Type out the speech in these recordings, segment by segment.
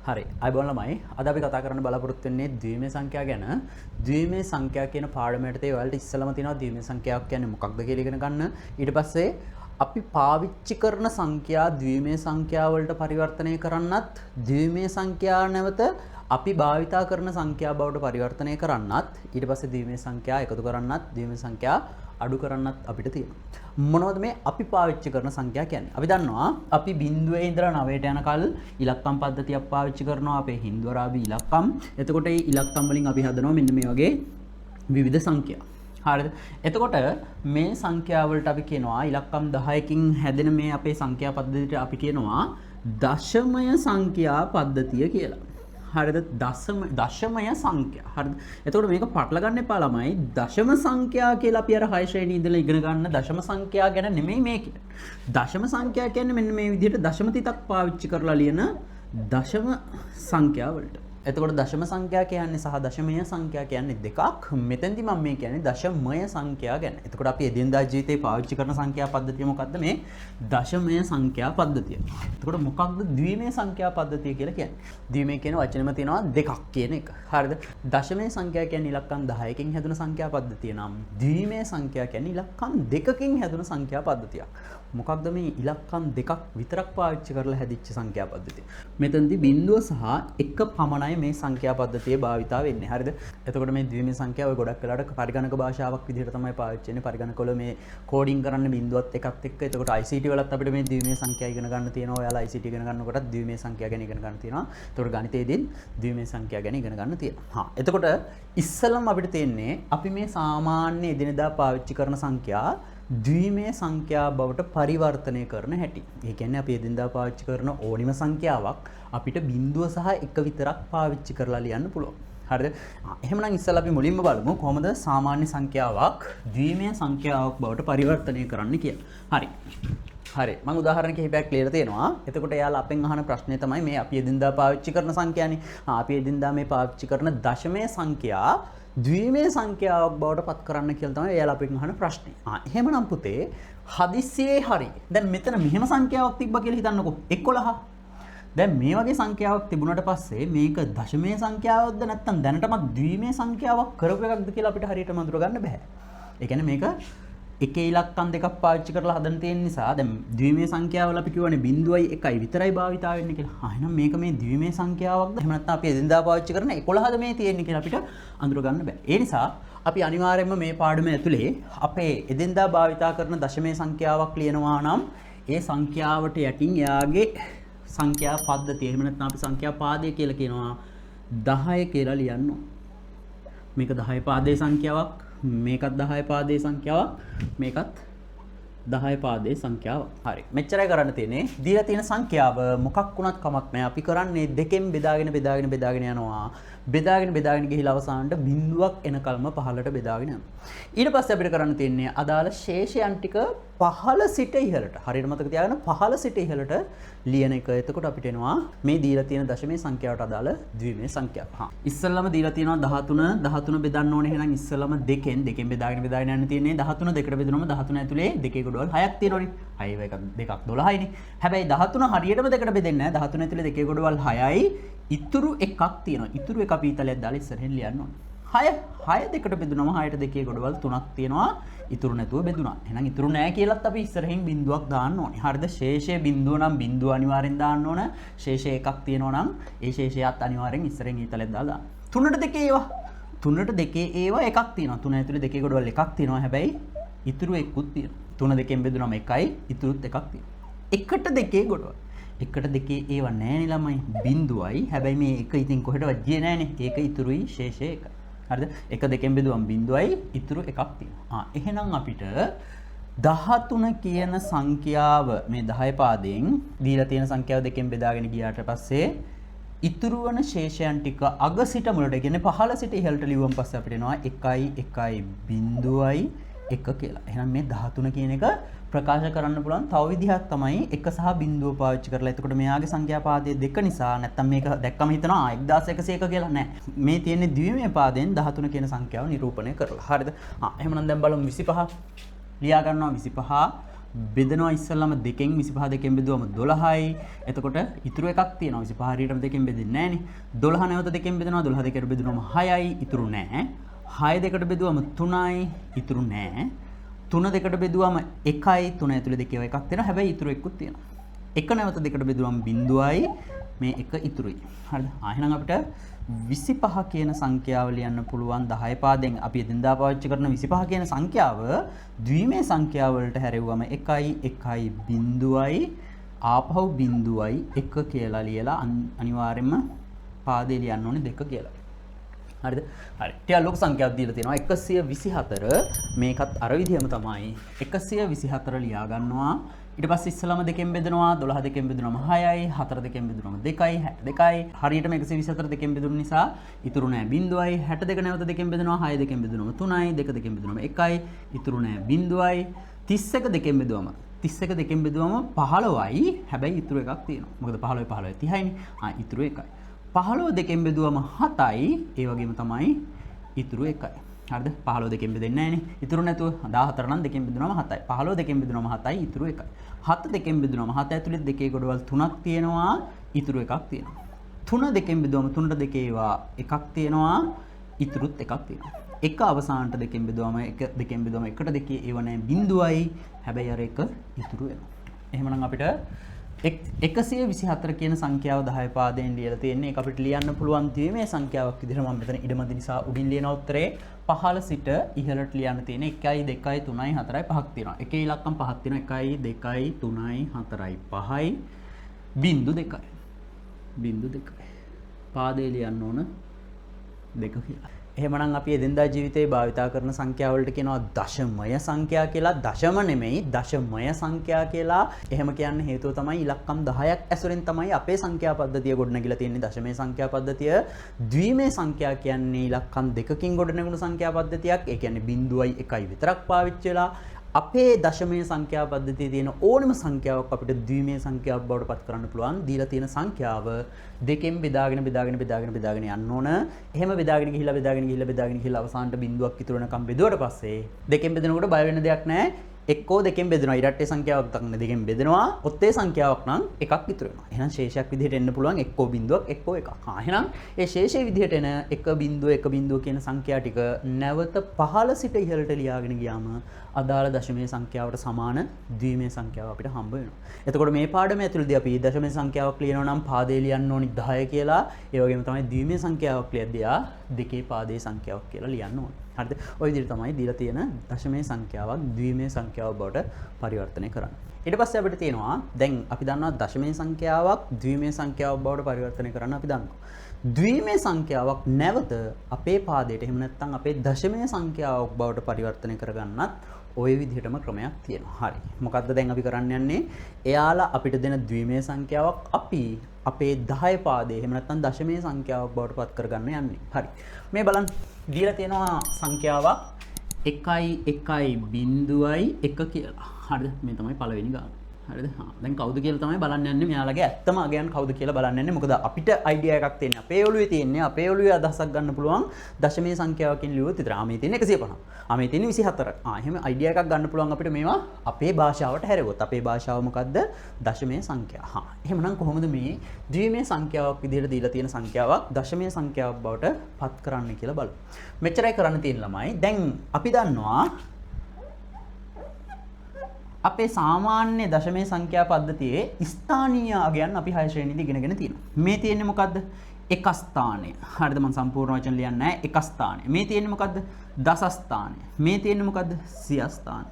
හරි, ආයුබෝවන් ළමයි. අද අපි කතා කරන්න බලාපොරොත්තු වෙන්නේ ද්විමය සංඛ්‍යා ගැන. ද්විමය සංඛ්‍යා කියන පාඩම යටතේ ඔයාලට ඉස්සෙල්ලම තියෙනවා ද්විමය සංඛ්‍යාවක් කියන්නේ මොකක්ද කියලා ඉගෙන ගන්න. ඊට පස්සේ අපි පාවිච්චි කරන සංඛ්‍යා ද්විමය සංඛ්‍යා වලට පරිවර්තනය කරන්නත්, ද්විමය සංඛ්‍යා නැවත අපි භාවිතා කරන සංඛ්‍යා බවට පරිවර්තනය කරන්නත්, ඊට පස්සේ ද්විමය සංඛ්‍යා එකතු කරන්නත්, ද්විමය සංඛ්‍යා අඩු කරන්නත් අපිට තියෙනවා. මොනවද මේ අපි පාවිච්චි කරන සංඛ්‍යා කියන්නේ? අපි දන්නවා අපි බිංදුවේ ඉඳලා 9ට යනකල් ඉලක්කම් පද්ධතියක් පාවිච්චි කරනවා, අපේ හින්දු අරාබි ඉලක්කම්. එතකොට මේ ඉලක්කම් වලින් අපි හදනවා මෙන්න මේ වගේ විවිධ සංඛ්‍යා. හරිද? එතකොට මේ සංඛ්‍යා වලට අපි කියනවා ඉලක්කම් 10කින් හැදෙන මේ අපේ සංඛ්‍යා පද්ධතියට අපි කියනවා දශමය සංඛ්‍යා පද්ධතිය කියලා. හරිද? දශමය සංඛ්‍යා. හරිද? එතකොට මේක පටල ගන්න එපා ළමයි. දශම සංඛ්‍යා කියලා අපි අර 6 ශ්‍රේණියේ ඉඳලා ඉගෙන ගන්න දශම සංඛ්‍යා ගැන නෙමෙයි මේ කියන්නේ. දශම සංඛ්‍යා කියන්නේ මෙන්න මේ විදිහට දශම තිතක් පාවිච්චි කරලා ලියන දශම සංඛ්‍යා වලට. එතකොට දශම සංඛ්‍යා කියන්නේ සහ දශමය සංඛ්‍යා කියන්නේ දෙකක්. මෙතෙන්දි මම මේ කියන්නේ දශමය සංඛ්‍යා ගැන. එතකොට අපි එදිනදා ජීවිතේ පාවිච්චි කරන සංඛ්‍යා පද්ධතිය මොකද්ද මේ? දශමය සංඛ්‍යා පද්ධතිය. එතකොට මොකක්ද ද්විමය සංඛ්‍යා පද්ධතිය කියලා කියන්නේ? ද්විමය කියන වචනේම තියෙනවා දෙකක් කියන එක. හරිද? දශමය සංඛ්‍යා කියන්නේ ඉලක්කම් 10කින් හැදුන සංඛ්‍යා පද්ධතිය නම්, ද්විමය සංඛ්‍යා කියන්නේ ඉලක්කම් දෙකකින් හැදුන සංඛ්‍යා පද්ධතියක්. මොකක්ද මේ ඉලක්කම් දෙකක් විතරක් පාවිච්චි කරලා හැදිච්ච සංඛ්‍යා පද්ධතිය? මෙතනදී බිංදුව සහ එක පමණයි මේ සංඛ්‍යා පද්ධතියේ භාවිතා වෙන්නේ. හරිද? එතකොට මේ ද්විමය සංඛ්‍යාව ඔය ගොඩක් වෙලාවට පරිගණක භාෂාවක් විදිහට තමයි පාවිච්චි වෙන්නේ. පරිගණකවල මේ කෝඩින් කරන්න බිංදුවත් එකත් එක්ක. එතකොට ICT වලත් අපිට මේ ද්විමය සංඛ්‍යා ඉගෙන ගන්න තියෙනවා. ඔයාලා ICT ඉගෙන ගන්නකොටත් ද්විමය සංඛ්‍යා ගැන ඉගෙන ගන්න තියෙනවා. එතකොට ගණිතයේදීත් ද්විමය සංඛ්‍යා ගැන ඉගෙන ගන්න තියෙනවා. හා, එතකොට ඉස්සෙල්ලම අපිට තියෙන්නේ අපි මේ සාමාන්‍ය එදිනෙදා පාවිච්චි කරන සංඛ්‍යා ද්විමය සංඛ්‍යා බවට පරිවර්තනය කරන හැටි. ඒ කියන්නේ අපි එදිනදා පාවිච්චි කරන ඕනිම සංඛ්‍යාවක් අපිට බිංදුව සහ එක විතරක් පාවිච්චි කරලා ලියන්න පුළුවන්. හරිද? එහෙමනම් ඉස්සෙල්ලා අපි මුලින්ම බලමු කොහොමද සාමාන්‍ය සංඛ්‍යාවක් ද්විමය සංඛ්‍යාවක් බවට පරිවර්තනය කරන්න කියලා. හරි. හරි. මම උදාහරණ කිහිපයක් ලියලා තියෙනවා. එතකොට එයාලා අපෙන් අහන ප්‍රශ්නේ තමයි මේ අපි එදිනදා පාවිච්චි කරන සංඛ්‍යානේ. අපි එදිනදා මේ පාවිච්චි කරන දශමය සංඛ්‍යා ද්විමය සංඛ්‍යාවක් බවට පත් කරන්න කියලා තමයි එයාලා අපෙන් අහන ප්‍රශ්නේ. එහෙමනම් පුතේ හදිස්සියේ හරි. දැන් මෙතන මෙහෙම සංඛ්‍යාවක් තිබ්බා කියලා හිතන්නකෝ. 11. දැන් මේ වගේ සංඛ්‍යාවක් තිබුණාට පස්සේ මේක දශමය සංඛ්‍යාවක්ද නැත්නම් දැනටමත් ද්විමය සංඛ්‍යාවක් කරපු එකක්ද කියලා අපිට හරියටම අඳුර ගන්න බෑ. ඒ කියන්නේ මේක එක ඉලක්කම් දෙකක් පාවිච්චි කරලා හදන්න තියෙන නිසා දැන් ද්විමය සංඛ්‍යාවල අපි කියවනේ බිංදුවයි එකයි විතරයි භාවිතා වෙන්නේ කියලා. එහෙනම් මේක මේ ද්විමය සංඛ්‍යාවක්ද එහෙම නැත්නම් අපි එදිනදා පාවිච්චි කරන 11ද මේ තියෙන්නේ කියලා අපිට අඳුර ගන්න බෑ. ඒ නිසා අපි අනිවාර්යයෙන්ම මේ පාඩම ඇතුලේ අපේ එදිනදා භාවිතා කරන දශමය සංඛ්‍යාවක් ලියනවා නම් ඒ සංඛ්‍යාවට යටින් එයාගේ සංඛ්‍යා පද්ධතිය එහෙම නැත්නම් අපි සංඛ්‍යා පාදය කියලා කියනවා 10 කියලා ලියන්න ඕන. මේක 10 පාදයේ සංඛ්‍යාවක්, මේකත් 10 පාදයේ සංඛ්‍යාවක්, මේකත් 10 පාදයේ සංඛ්‍යාවක්. හරි. මෙච්චරයි කරන්න තියෙන්නේ. දීලා තියෙන සංඛ්‍යාව මොකක් වුණත් කමක් නෑ. අපි කරන්නේ දෙකෙන් බෙදාගෙන බෙදාගෙන බෙදාගෙන යනවා. බෙදාගෙන බෙදාගෙන ගිහිලා අවසානට බිංදුවක් එනකල්ම පහළට බෙදාගෙන යනවා. ඊට පස්සේ අපිට කරන්න තියෙන්නේ අදාළ ශේෂයන් ටික පහළ සිට ඉහළට. හරියට මතක තියාගන්න පහළ සිට ඉහළට ලියන එක. එතකොට අපිට එනවා මේ දීලා තියෙන දශමයේ සංඛ්‍යාවට අදාළ ද්විමය සංඛ්‍යාව. හා. ඉස්සෙල්ලම දීලා තියෙනවා 13. 13 බෙදන්න ඕනේ එහෙනම් ඉස්සෙල්ලම දෙකෙන් බෙදාගෙන බෙදාගෙන යන්න තියෙන්නේ. 13 දෙකට බෙදුනම 13 ඇතුලේ දෙකේ ගොඩවල් 6ක් තියෙනවනේ. 6 එකක් දෙකක් 12යිනේ. හැබැයි 13 හරියටම දෙකට බෙදෙන්නේ නැහැ. 13 ඇතුලේ දෙකේ ගොඩවල් 6යි. ඉතුරු එකක් තියෙනවා. ඉතුරු එක අපි ඊතලයක් දාලා ඉස්සරහින් ලියන්න ඕනේ. 6 දෙකට බෙදුනම 6ට දෙකේ ගොඩවල් 3ක් තියෙනවා. ඉතුරු නැතුව බෙදුනා. එහෙනම් ඉතුරු නෑ කියලත් අපි ඉස්සරහින් බිංදුවක් දාන්න ඕනේ. හරිද? ශේෂය බිංදුව නම් බිංදුව අනිවාර්යෙන් දාන්න ඕන. ශේෂය එකක් තියෙනවා නම් ඒ ශේෂයත් අනිවාර්යෙන් ඉස්සරහින් ඊතලයක් දාලා දාන්න. 3ට දෙකේ ඒවා. 3ට දෙකේ ඒවා එකක් තියෙනවා. 3 ඇතුලේ දෙකේ ගොඩවල් එකක් තියෙනවා. හැබැයි ඉතුරු එක්කුත් තියෙනවා. 3 දෙකෙන් බෙදුනම 1යි, ඉතුරුත් එකක් තියෙනවා. 1ට දෙකේ ගොඩවල්. 1ට දෙකේ ඒවා නෑනේ ළමයි. බිංදුවයි. හැබැයි මේ එක ඉතින් කොහෙටවත් ගියේ නෑනේ. ඒක ඉතුරුයි ශේෂය එකයි. හරිද? 1 දෙකෙන් බෙදුවම බිංදුවයි, ඉතුරු එකක් තියෙනවා. එහෙනම් අපිට 13 කියන සංඛ්‍යාව මේ 10 පාදයෙන් දීලා තියෙන සංඛ්‍යාව දෙකෙන් බෙදාගෙන ගියාට පස්සේ ඉතුරු වන ශේෂයන් ටික අග සිට මුලට, ඒ කියන්නේ පහළ සිට ඉහළට ලිව්වන් පස්සේ අපිට එනවා 1යි 1යි බිංදුවයි 1 කියලා. එහෙනම් මේ 13 කියන එක ප්‍රකාශ කරන්න පුළුවන් තව විදිහක් තමයි 1 සහ බිංදුව පාවිච්චි කරලා. එතකොට මෙයාගේ සංඛ්‍යා පාදය 2 නිසා නැත්තම් මේක දැක්කම හිතනවා 1101 කියලා. නෑ. මේ තියෙන්නේ ද්විමය පාදයෙන් 13 කියන සංඛ්‍යාව නිරූපණය කරලා. හරිද? එහෙමනම් දැන් බලමු 25 ලියා ගන්නවා. 25 බෙදනවා ඉස්සෙල්ලාම දෙකෙන් 25 දෙකෙන් බෙදුවම 12යි. එතකොට ඉතුරු එකක් තියෙනවා. 25 හරියටම දෙකෙන් බෙදෙන්නේ නෑනේ. 12 නැවත දෙකෙන් බෙදනවා. 12 දෙකට බෙදුනම 6යි. ඉතුරු නෑ. 6 දෙකට බෙදුවම 3යි. ඉතුරු නෑ. 3 දෙකට බෙදුවම 1යි. 3 ඇතුලේ දෙකේ එකක් තියෙනවා. හැබැයි ඉතුරු එකකුත් තියෙනවා. 1 නැවත දෙකට බෙදුවම 0යි. මේ එක ඉතුරුයි. හරිද? ආ එහෙනම් අපිට 25 කියන සංඛ්‍යාව ලියන්න පුළුවන් 10 පාදෙන්. අපි එදිනදා පාවිච්චි කරන 25 කියන සංඛ්‍යාව ද්විමය සංඛ්‍යාව වලට හැරෙව්වම 1යි 1යි 0යි ආපහු 0යි 1 කියලා ලියලා අනිවාර්යයෙන්ම පාදේ ලියන්න ඕනේ 2 කියලා. හරිද? හරි. ටිකක් ලොකු සංඛ්‍යාවක් දීලා තියෙනවා 124. මේකත් අර විදිහම තමයි. 124 ලියා ගන්නවා. ඊට පස්සේ ඉස්සලම දෙකෙන් බෙදනවා. 12 දෙකෙන් බෙදුනම 6යි, 4 දෙකෙන් බෙදුනම 2යි, 62යි. හරියටම 124 දෙකෙන් බෙදුන නිසා ඉතුරු නෑ 0යි. 62 නැවත දෙකෙන් බෙදනවා. 6 දෙකෙන් බෙදුනම 3යි, 2 දෙකෙන් බෙදුනම 1යි, ඉතුරු නෑ 0යි. 31 දෙකෙන් බෙදුවම 31 දෙකෙන් බෙදුවම 15යි. හැබැයි ඉතුරු එකක් තියෙනවා. මොකද 15 15 30යිනේ. ආ ඉතුරු 1යි. 15 දෙකෙන් බෙදුවම 7යි. ඒ වගේම තමයි ඉතුරු 1යි. හරිද? 15 දෙකෙන් බෙදෙන්නේ නෑනේ. ඉතුරු නැතුව 14 නම් දෙකෙන් බෙදුනම 7යි. 15 දෙකෙන් බෙදුනම 7යි, ඉතුරු 1යි. 7 දෙකෙන් බෙදුනම 7 ඇතුළේ දෙකේ ගොඩවල් 3ක් තියෙනවා, ඉතුරු එකක් තියෙනවා. 3 දෙකෙන් බෙදුවම 3ට දෙකේ ඒවා එකක් තියෙනවා, ඉතුරුත් එකක් තියෙනවා. 1 අවසානට දෙකෙන් බෙදුවම 1 දෙකෙන් බෙදුවම 1ට දෙකේ ඒවා නෑ 0යි. හැබැයි අර එක ඉතුරු වෙනවා. එහෙමනම් අපිට 124 කියන සංඛ්‍යාව 10 පාදයෙන් ලියලා තියෙන්නේ. ඒක අපිට ලියන්න පුළුවන් ද්විමය සංඛ්‍යාවක් විදිහට මම මෙතන ඉඩ මදි නිසා උඩින් ලියන උත්තරේ පහළ සිට ඉහළට ලියන්න තියෙන 1යි 2යි 3යි 4යි 5ක් තියෙනවා. එකේ ඉලක්කම් පහක් තියෙනවා. 1යි 2යි 3යි 4යි 5යි 0.2යි. 0.2යි. පාදේ ලියන්න ඕන 2 කියලා. එහෙමනම් අපි එදිනදා ජීවිතේ භාවිතා කරන සංඛ්‍යා වලට කියනවා දශමය සංඛ්‍යා කියලා. දශම නෙමෙයි, දශමය සංඛ්‍යා කියලා. එහෙම කියන්න හේතුව තමයි ඉලක්කම් 10ක් ඇසුරෙන් තමයි අපේ සංඛ්‍යා පද්ධතිය ගොඩනැගිලා තියෙන්නේ. දශමය සංඛ්‍යා පද්ධතිය. ද්විමය සංඛ්‍යා කියන්නේ ඉලක්කම් දෙකකින් ගොඩනැගුණු සංඛ්‍යා පද්ධතියක්. ඒ කියන්නේ 0යි 1යි විතරක් පාවිච්චි වෙලා අපේ දශමය සංඛ්‍යා පද්ධතියේ තියෙන ඕනම සංඛ්‍යාවක් අපිට ද්විමය සංඛ්‍යාවක් බවට පත් කරන්න පුළුවන්. දීලා තියෙන සංඛ්‍යාව දෙකෙන් බෙදාගෙන බෙදාගෙන බෙදාගෙන බෙදාගෙන යන්න ඕන. එහෙම බෙදාගෙන ගිහිල්ලා බෙදාගෙන ගිහිල්ලා බෙදාගෙන ගිහිල්ලා අවසානට බිඳුවක් ඉතුරු වෙනකම් බෙදුවට පස්සේ දෙකෙන් බෙදනකොට බය වෙන්න දෙයක් නැහැ. එක්කෝ දෙකෙන් බෙදෙනවා. ඉරට්ටේ සංඛ්‍යාවක් නම් දෙකෙන් බෙදෙනවා. ඔත්තේ සංඛ්‍යාවක් නම් එකක් ඉතුරු වෙනවා. එහෙනම් ශේෂයක් විදිහට එන්න පුළුවන් එක්කෝ බිඳුවක් එක්කෝ එකක්. හා එහෙනම් ඒ ශේෂයේ විදිහට එන 1 බිඳුව 1 බිඳුව කියන සංඛ්‍යා ටික නැවත පහළ සිට ඉහළට ලියාගෙන ගියාම අදාළ දශමයේ සංඛ්‍යාවට සමාන ද්විමය සංඛ්‍යාව අපිට හම්බ වෙනවා. එතකොට මේ පාඩම ඇතුළතදී අපි දශමයේ සංඛ්‍යාවක් ලියනවා නම් පාදේ ලියන්න ඕනි 10 කියලා. ඒ වගේම තමයි ද්විමය සංඛ්‍යාවක් ලියද්දී ආ දෙකේ පාදේ සංඛ්‍යාවක් කියලා ලියන්න ඕනි. හරිද? ඔය විදිහට තමයි දීලා තියෙන දශමයේ සංඛ්‍යාවක් ද්විමය සංඛ්‍යාවක් බවට පරිවර්තනය කරන්නේ. ඊට පස්සේ අපිට තියෙනවා දැන් අපි දන්නවා දශමයේ සංඛ්‍යාවක් ද්විමය සංඛ්‍යාවක් බවට පරිවර්තනය කරන්න අපි දන්නවා. ද්විමය සංඛ්‍යාවක් නැවත අපේ පාදයට එහෙම නැත්නම් අපේ දශමය සංඛ්‍යාවක් බවට පරිවර්තනය කරගන්නත් ඔය විදිහටම ක්‍රමයක් තියෙනවා. හරි. මොකද්ද දැන් අපි කරන්න යන්නේ? එයාලා අපිට දෙන ද්විමය සංඛ්‍යාවක් අපි අපේ 10 පාදයේ එහෙම නැත්නම් දශමය සංඛ්‍යාවක් බවට පත් කරගන්න යන්නේ. හරි. මේ බලන්න දීලා තියෙනවා සංඛ්‍යාවක් 1 1 0 1 කියලා. හරිද? මේ තමයි පළවෙනි ගාන. හරිද? හා දැන් කවුද කියලා තමයි බලන්න යන්නේ. මෙයාලගේ ඇත්තම අගයන් කවුද කියලා බලන්න යන්නේ. මොකද අපිට අයිඩියා එකක් තියෙන්නේ. අපේ ඔළුවේ තියෙන්නේ. අපේ ඔළුවේ අදහසක් ගන්න පුළුවන් දශමී සංඛ්‍යාවකින් ලියුවොත් විතර. ආ මේ තියෙන්නේ 150. ආ මේ තියෙන්නේ 24. ආ එහෙම අයිඩියා එකක් ගන්න පුළුවන් අපිට මේවා අපේ භාෂාවට හැරෙවොත්. අපේ භාෂාව මොකද්ද? දශමී සංඛ්‍යා. හා එහෙමනම් කොහොමද මේ ද්විමය සංඛ්‍යාවක් විදිහට දීලා තියෙන සංඛ්‍යාවක් දශමී සංඛ්‍යාවක් බවට පත් කරන්න කියලා බලමු. මෙච්චරයි කරන්න තියෙන ළමයි. දැන් අපි දන්නවා අපේ සාමාන්‍ය දශමය සංඛ්‍යා පද්ධතියේ ස්ථානීය අගයන් අපි 6 ශ්‍රේණියේදී ඉගෙනගෙන තියෙනවා. මේ තියෙන්නේ මොකද්ද? එක ස්ථානය. හරිද? මම සම්පූර්ණ වචන ලියන්නේ නැහැ. එක ස්ථානය. මේ තියෙන්නේ මොකද්ද? දස ස්ථානය. මේ තියෙන්නේ මොකද්ද? සිය ස්ථානය.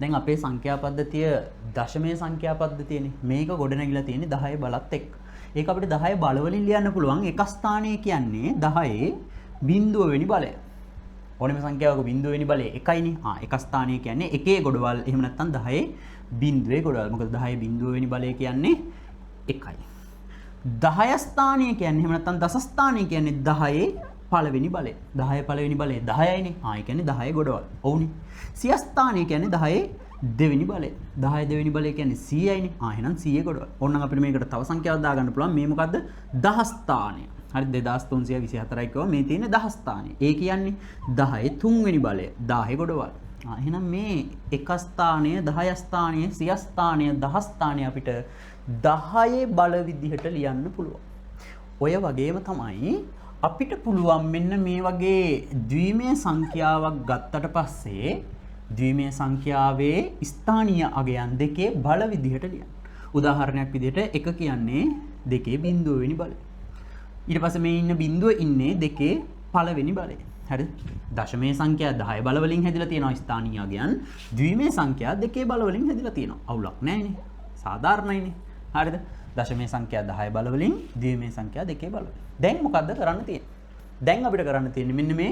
දැන් අපේ සංඛ්‍යා පද්ධතිය දශමය සංඛ්‍යා පද්ධතියනේ. මේක ගොඩනැගිලා තියෙන්නේ 10 බලත් එක්ක. ඒක අපිට 10 බල වලින් ලියන්න පුළුවන්. එක ස්ථානය කියන්නේ 10 බිංදුව වෙනි බලය. ඕනෙම සංඛ්‍යාවක බිංදුව වෙනි බලය එකයිනේ. ආ එක ස්ථානය කියන්නේ එකේ ගොඩවල් එහෙම නැත්නම් 10 බිංදුවේ ගොඩවල්. මොකද 10 බිංදුව වෙනි බලය කියන්නේ එකයි. 10 ස්ථානය කියන්නේ එහෙම නැත්නම් දස ස්ථානය කියන්නේ 10 පළවෙනි බලය. 10 පළවෙනි බලය 10යිනේ. ආ ඒ කියන්නේ 10 ගොඩවල්. ඔව්නේ. සිය ස්ථානය කියන්නේ 10 දෙවෙනි බලය. 10 දෙවෙනි බලය කියන්නේ 100යිනේ. ආ එහෙනම් 100 ගොඩවල්. ඕනනම් අපිට මේකට තව සංඛ්‍යාවක් දාගන්න පුළුවන්. මේ මොකද්ද? දහ ස්ථානය. හරි 2324යි කිව්වා. මේ තියෙන්නේ දහ ස්ථානය. ඒ කියන්නේ 10 තුන්වෙනි බලය 10 ගොඩවල්. එහෙනම් මේ එක ස්ථානය, 10 ස්ථානය, 100 ස්ථානය, 10 ස්ථානය අපිට 10 බල විදිහට ලියන්න පුළුවන්. ඔය වගේම තමයි අපිට පුළුවන් මෙන්න මේ වගේ ද්විමය සංඛ්‍යාවක් ගත්තට පස්සේ ද්විමය සංඛ්‍යාවේ ස්ථානීය අගයන් දෙකේ බල විදිහට ලියන්න. උදාහරණයක් විදිහට 1 කියන්නේ දෙකේ බිංදුව වෙනි බලය. ඊට පස්සේ මේ ඉන්න බිංදුව ඉන්නේ දෙකේ පළවෙනි බලය. හරිද? දශමයේ සංඛ්‍යා 10 බල වලින් හැදිලා තියෙනවා ස්ථානීය අගයන්. ද්විමය සංඛ්‍යා දෙකේ බල වලින් හැදිලා තියෙනවා. අවුලක් නෑනේ. සාධාරණයිනේ. හරිද? දශමයේ සංඛ්‍යා 10 බල වලින්, ද්විමය සංඛ්‍යා දෙකේ බල වලින්. දැන් මොකද්ද කරන්න තියෙන්නේ? දැන් අපිට කරන්න තියෙන්නේ මෙන්න මේ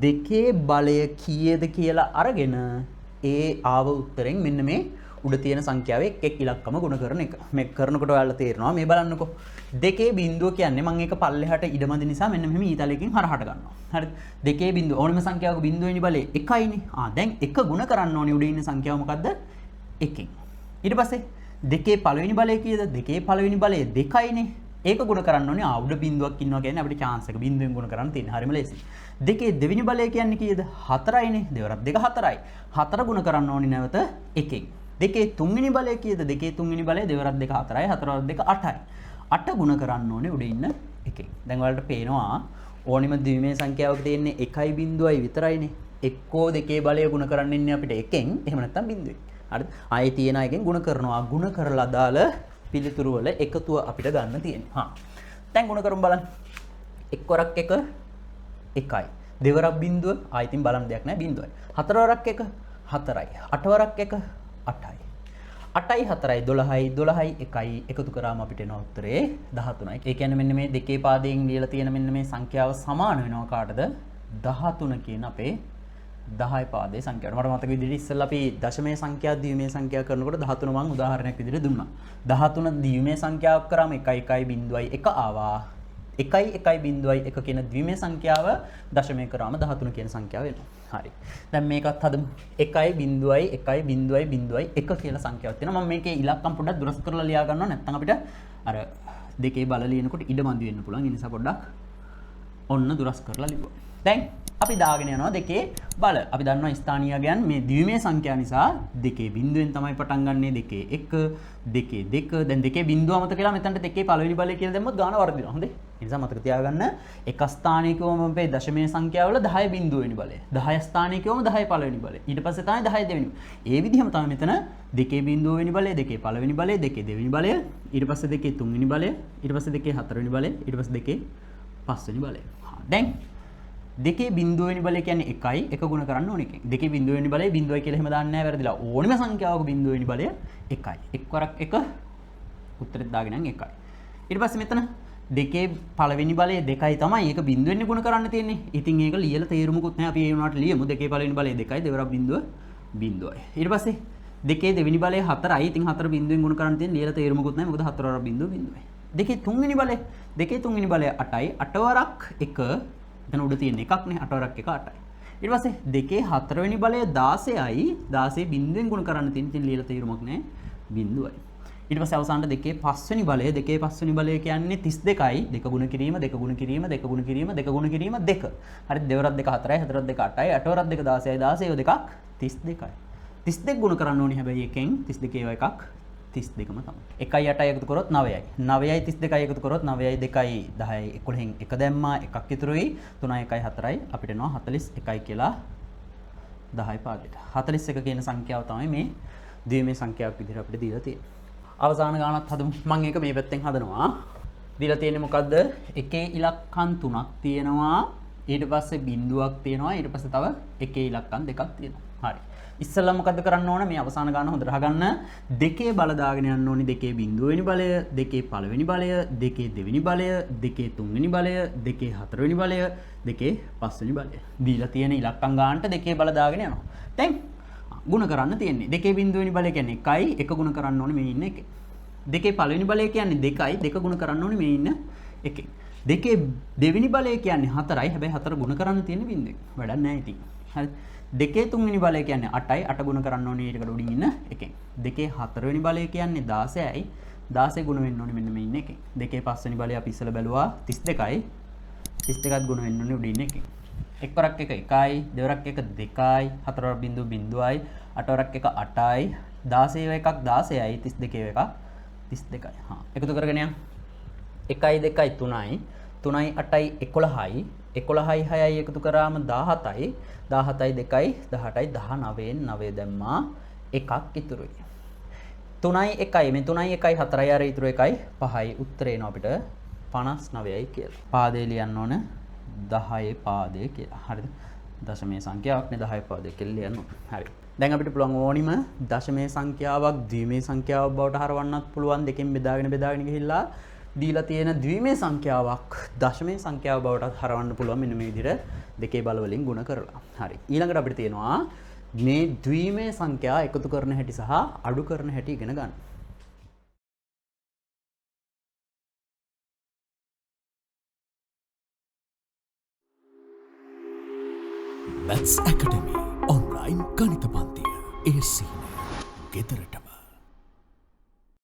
දෙකේ බලය කීයද කියලා අරගෙන ඒ ආව උත්තරෙන් මෙන්න මේ උඩ තියෙන සංඛ්‍යාවේ එක් එක් ඉලක්කම ගුණ කරන එක. මේ කරනකොට ඔයාලට තේරෙනවා මේ බලන්නකෝ. දෙකේ බිංදුව කියන්නේ මම ඒක පල්ලෙහාට ඉඩමදි නිසා මෙන්න මෙහෙම ඊතලයකින් හරහට ගන්නවා. හරිද? දෙකේ බිංදුව ඕනම සංඛ්‍යාවක බිංදුව වෙනි බලය 1යිනේ. දැන් 1 ගුණ කරන්න ඕනේ උඩ ඉන්න සංඛ්‍යාව මොකද්ද? 1න්. ඊට පස්සේ දෙකේ පළවෙනි බලය කීයද? දෙකේ පළවෙනි බලය 2යිනේ. ඒක ගුණ කරන්න ඕනේ. උඩ බිංදුවක් ඉන්නවා කියන්නේ අපිට චාන්ස් එක බිංදුවෙන් ගුණ කරන්න තියෙන. හරිම ලේසි. දෙකේ දෙවෙනි බලය කියන්නේ කීයද? 4යිනේ. දෙවරක් දෙක 4යි. 4 ගුණ කරන්න ඕනේ නැවත 1න්. දෙකේ තුන්වෙනි බලය කීයද? දෙකේ තුන්වෙනි බලය දෙවරක් දෙක 4යි. හතර වරක් දෙක 8යි. 8 ගුණ කරන්න ඕනේ උඩ ඉන්න 1න්. දැන් ඔයාලට පේනවා ඕනිම ද්විමය සංඛ්‍යාවක තියෙන්නේ 1යි බිංදුවයි විතරයිනේ. එක්කෝ දෙකේ බලය ගුණ කරන්න ඉන්නේ අපිට 1න්, එහෙම නැත්නම් බිංදුවෙන්. හරිද? ආයේ තියෙන එකෙන් ගුණ කරනවා. ගුණ කරලා අදාළ පිළිතුරු වල එකතුව අපිට ගන්න තියෙන්නේ. දැන් ගුණ කරමු බලන්න. එක් වරක් 1 1යි. දෙවරක් බිංදුව ආයෙ ඉතින් බලන්න දෙයක් නෑ බිංදුවයි. හතර වරක් 1 4යි. අට වරක් 1 8යි. 8යි 4යි 12යි 12යි 1යි එකතු කරාම අපිට එන උත්තරේ 13යි. ඒ කියන්නේ මෙන්න මේ දෙකේ පාදයෙන් ලියලා තියෙන මෙන්න මේ සංඛ්‍යාව සමාන වෙනවා කාටද? 13 කියන අපේ 10 පාදයේ සංඛ්‍යාවට. මට මතක විදිහට ඉස්සෙල්ලා අපි දශමයේ සංඛ්‍යා ද්විමය සංඛ්‍යා කරනකොට 13 මං උදාහරණයක් විදිහට දුන්නා. 13 ද්විමය සංඛ්‍යාවක් කරාම 1 1 බිංදුවයි 1 ආවා. 1 1 බිංදුවයි 1 කියන ද්විමය සංඛ්‍යාව දශමය කරාම 13 කියන සංඛ්‍යාව එනවා. හරි. දැන් මේකත් හදමු. 1 බිංදුවයි 1 බිංදුවයි බිංදුවයි 1 කියලා සංඛ්‍යාවක් තියෙනවා. මම මේකේ ඉලක්කම් පොඩ්ඩක් දුරස් කරලා ලියා ගන්නවා. නැත්නම් අපිට අර දෙකේ බල ලියනකොට ඉඩ මදි වෙන්න පුළුවන්. ඒ නිසා පොඩ්ඩක් ඔන්න දුරස් කරලා ලිව්වා. දැන් අපි දාගෙන යනවා දෙකේ බල. අපි දන්නවා ස්ථානීය අගයන් මේ ද්විමය සංඛ්‍යා නිසා දෙකේ බිංදුවෙන් තමයි පටන් ගන්නෙ. දෙකේ 1, දෙකේ 2. දැන් දෙකේ බිංදුව අමතක වෙලා මෙතනට දෙකේ පළවෙනි බලය කියලා දැම්මොත් ගාන වරදිනවා. හොඳේ. ඒ නිසා මතක තියාගන්න එක ස්ථානයේ කිව්වම අපේ දශමය සංඛ්‍යාවල 10 බිංදුව වෙනි බලය. 10 ස්ථානයේ කිව්වම 10 පළවෙනි බලය. ඊට පස්සේ තමයි 10 දෙවෙනි. ඒ විදිහම තමයි මෙතන දෙකේ බිංදුව වෙනි බලය, දෙකේ පළවෙනි බලය, දෙකේ දෙවෙනි බලය, ඊට පස්සේ දෙකේ තුන්වෙනි බලය, ඊට පස්සේ දෙකේ හතරවෙනි බලය, ඊට පස්සේ දෙකේ පස්වෙනි බලය. දැන් දෙකේ බිංදුව වෙනි බලය කියන්නේ 1යි, 1 ගුණ කරන්න ඕන එකෙන්. දෙකේ බිංදුව වෙනි බලය බිංදුවයි කියලා එහෙම දාන්නේ නැහැ වැරදිලා. ඕනිම සංඛ්‍යාවක බිංදුව වෙනි බලය 1යි. එක් වරක් 1 උත්තරෙත් දාගෙන යන් 1යි. ඊට පස්සේ මෙතන දෙකේ පළවෙනි බලය 2යි තමයි. ඒක බිංදුවෙන් ගුණ කරන්න තියෙන්නේ. ඉතින් ඒක ලියලා තේරුමකුත් නැහැ. අපි ඒ වුණාට ලියමු. දෙකේ පළවෙනි බලය 2යි, දෙවරක් බිංදුව බිංදුවයි. ඊට පස්සේ දෙකේ දෙවෙනි බලය 4යි. ඉතින් 4 බිංදුවෙන් ගුණ කරන්න තියෙන ලියලා තේරුමකුත් නැහැ. මොකද 4 වරක් බිංදුව බිංදුවයි. දෙකේ තුන්වෙනි බලය, දෙකේ තුන්වෙනි බලය 8යි. 8 වරක් 1 එතන උඩ තියෙන එකක් නේ. 8 වරක් 1 8යි. ඊට පස්සේ දෙකේ හතරවෙනි බලය 16යි. 16 බිංදුවෙන් ගුණ කරන්න තියෙන. ඉතින් ලියලා තේරුමක් නැහැ. බිංදුවයි. ඊට පස්සේ අවසානට දෙකේ පස්වෙනි බලය, දෙකේ පස්වෙනි බලය කියන්නේ 32යි. දෙක ගුණ කිරීම, දෙක ගුණ කිරීම, දෙක ගුණ කිරීම, දෙක ගුණ කිරීම 2. හරි, දෙවරක් දෙක 4යි, හතරක් දෙක 8යි, අට වරක් දෙක 16යි, 16 දෙකක් 32යි. 32 ගුණ කරන්න ඕනි හැබැයි එකෙන් 32 ඒවා එකක් 32ම තමයි. 1යි 8යි එකතු කරොත් 9යි. 9යි 32යි එකතු කරොත් 9යි 2යි 10යි 11න් 1 දැම්මා, එකක් ඉතුරුයි. 3යි 1යි 4යි අපිට එනවා 41යි කියලා 10 පාදයට. 41 කියන සංඛ්‍යාව තමයි මේ ද්විමය සංඛ්‍යාවක් විදිහට අපිට දීලා තියෙන්නේ. අවසාන ගානත් හදමු. මම ඒක මේ පැත්තෙන් හදනවා. දීලා තියෙන්නේ මොකද්ද? එකේ ඉලක්කම් 3ක් තියෙනවා. ඊට පස්සේ බිංදුවක් තියෙනවා. ඊට පස්සේ තව එකේ ඉලක්කම් දෙකක් තියෙනවා. හරි. ඉස්සෙල්ලා මොකද්ද කරන්න ඕන? මේ අවසාන ගාන හොඳට අහගන්න. දෙකේ බල දාගෙන යන්න ඕනි. දෙකේ බිංදුව වෙනි බලය, දෙකේ පළවෙනි බලය, දෙකේ දෙවෙනි බලය, දෙකේ තුන්වෙනි බලය, දෙකේ හතරවෙනි බලය, දෙකේ පස්වෙනි බලය. දීලා තියෙන ඉලක්කම් ගානට දෙකේ බල දාගෙන යනවා. දැන් ගුණ කරන්න තියෙන්නේ. දෙකේ බිංදුව වෙනි බලය කියන්නේ 1යි, 1 ගුණ කරන්න ඕනේ මේ ඉන්න එකේ. දෙකේ පළවෙනි බලය කියන්නේ 2යි, 2 ගුණ කරන්න ඕනේ මේ ඉන්න එකේ. දෙකේ දෙවෙනි බලය කියන්නේ 4යි, හැබැයි 4 ගුණ කරන්න තියෙන්නේ බිංදුවෙන්. වැඩක් නෑ ඉතින්. හරි. දෙකේ තුන්වෙනි බලය කියන්නේ 8යි, 8 ගුණ කරන්න ඕනේ ඊටකට උඩින් ඉන්න එකෙන්. දෙකේ හතරවෙනි බලය කියන්නේ 16යි, 16 ගුණ වෙන්න ඕනේ මෙන්න මේ ඉන්න එකෙන්. දෙකේ පස්වෙනි බලය අපි ඉස්සෙල්ලා බැලුවා 32යි, 32ත් ගුණ වෙන්න ඕනේ උඩින් ඉන්න එකෙන්. එක් වරක් 1 1යි, දෙවරක් 1 2යි, හතර වරක් බිංදුව බිංදුවයි, අට වරක් 1 8යි, 16 එකක් 16යි, 32 එකක් 32යි. හා එකතු කරගෙන යන්න. 1යි 2යි 3යි, 3යි 8යි 11යි, 11යි 6යි එකතු කරාම 17යි, 17යි 2යි 18යි 19න් 9 දැම්මා එකක් ඉතුරුයි. 3යි 1යි මේ 3යි 1යි 4යි අර ඉතුරු 1යි 5යි උත්තරේ එනවා අපිට 59යි කියලා. පාදේ ලියන්න ඕන 10 පාදේ කියලා. හරිද? දශමයේ සංඛ්‍යාවක් නේ 10 පාදේ කියලා ලියන්න ඕන. හරි. දැන් අපිට පුළුවන් ඕනිම දශමයේ සංඛ්‍යාවක් ද්විමය සංඛ්‍යාවක් බවට හරවන්නත් පුළුවන්. දෙකෙන් බෙදාගෙන බෙදාගෙන ගිහිල්ලා දීලා තියෙන ද්විමය සංඛ්‍යාවක් දශමයේ සංඛ්‍යාව බවටත් හරවන්න පුළුවන් මෙන්න මේ විදිහට දෙකේ බල වලින් ගුණ කරලා. හරි. ඊළඟට අපිට තියෙනවා මේ ද්විමය සංඛ්‍යා එකතු කරන හැටි සහ අඩු කරන හැටි ඉගෙන ගන්න. Maths Academy online ගණිත පන්තිය. ඒ සිහිනය ගෙදරටම.